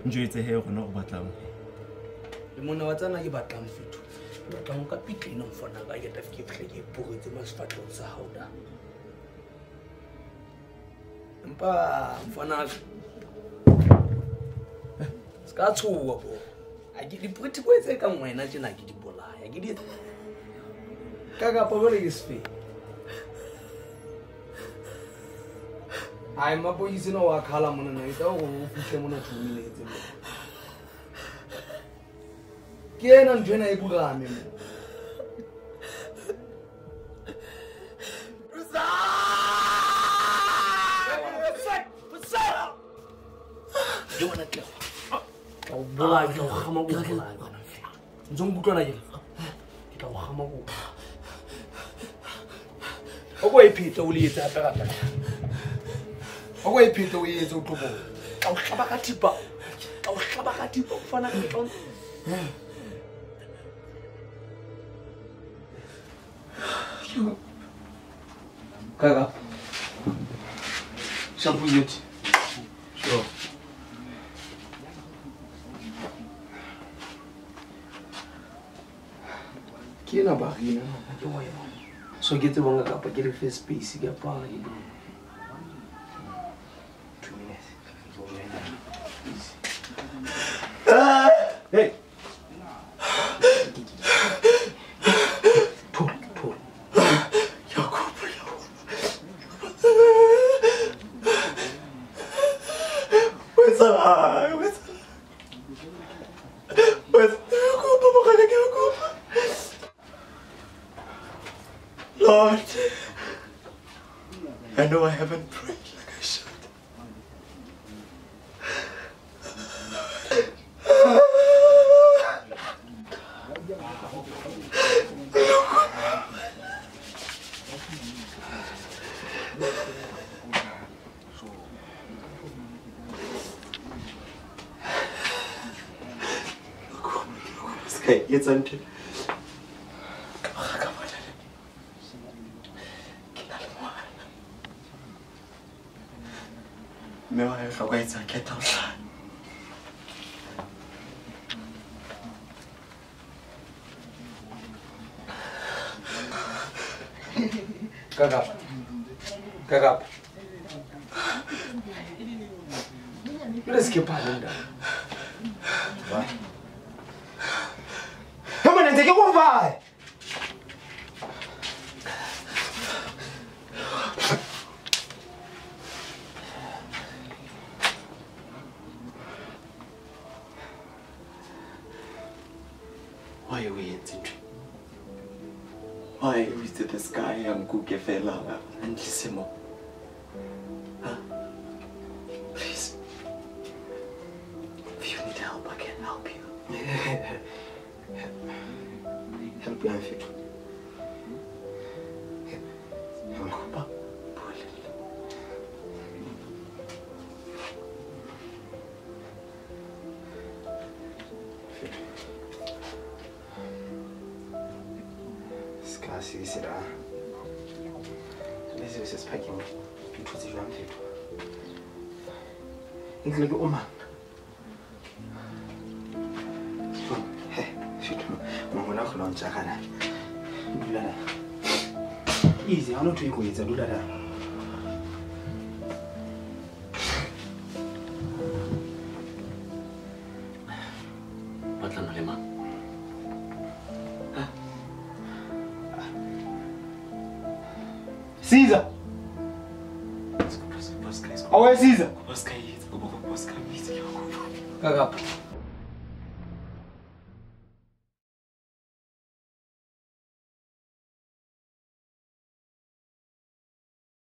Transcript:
Njwetse he gona o batlang. Le mona wa tsana ke batlang fetho. Ke batlang ka pitleng mfana ka ke tla ke fihle ke ipogetse mo sefatlhong sa hao da. Empa mfana se ka tshoha bo. A ke di-pretty boy tse kang wena tjena ke di bolaya. Ke di ka kapa jwale ke sefe. Ai mapodisi no wa khala mona na itsa gore o fihle mona 2 minutes mo. Ke ena ntho ena e burame mo. Le wena tle. Tla o bolaya, ke tla o kgama ko bolaya wena. Ntse o nkutlwana ke? Ke tla o kgama ko. O ko e phete o le etse hape gape. O ko e phete o e etse o tlo bona. Tla o hlaba ka thipa. Tla o hlaba ka thipa o fana ka tla. Kaka. Shampoo yet. Sure. Ke ena barina ke wa yona. So ke tsebang kapa ke le first space ke apara ke do. 2 minutes. Easy. Hey. Thola, thola. Lord, I know I haven't prayed like I should. Okay, it's until. Mme wa hloka etsa khetha ho hlaya. Kakapa. Kakapa. Jwale se ke phale ntate. He mona ntse ke go baya. Why o entse ntho? Why o itse this guy ya nkuke fela a ntlise mo? Huh? Please. If you need help, I can help you. Help yang fetho. Kopa, bua le nna. Ska se se da. Le se se phakeng. Ke thotse jwang fetho. Ntle ke o mang? He, fetho. Mangwana o kgona ho ntjagana. Dula la. Easy, ha hona ntho e ko etsa, dula la. Batlana le mang? Caesar. Awe Caesar. Kakapa.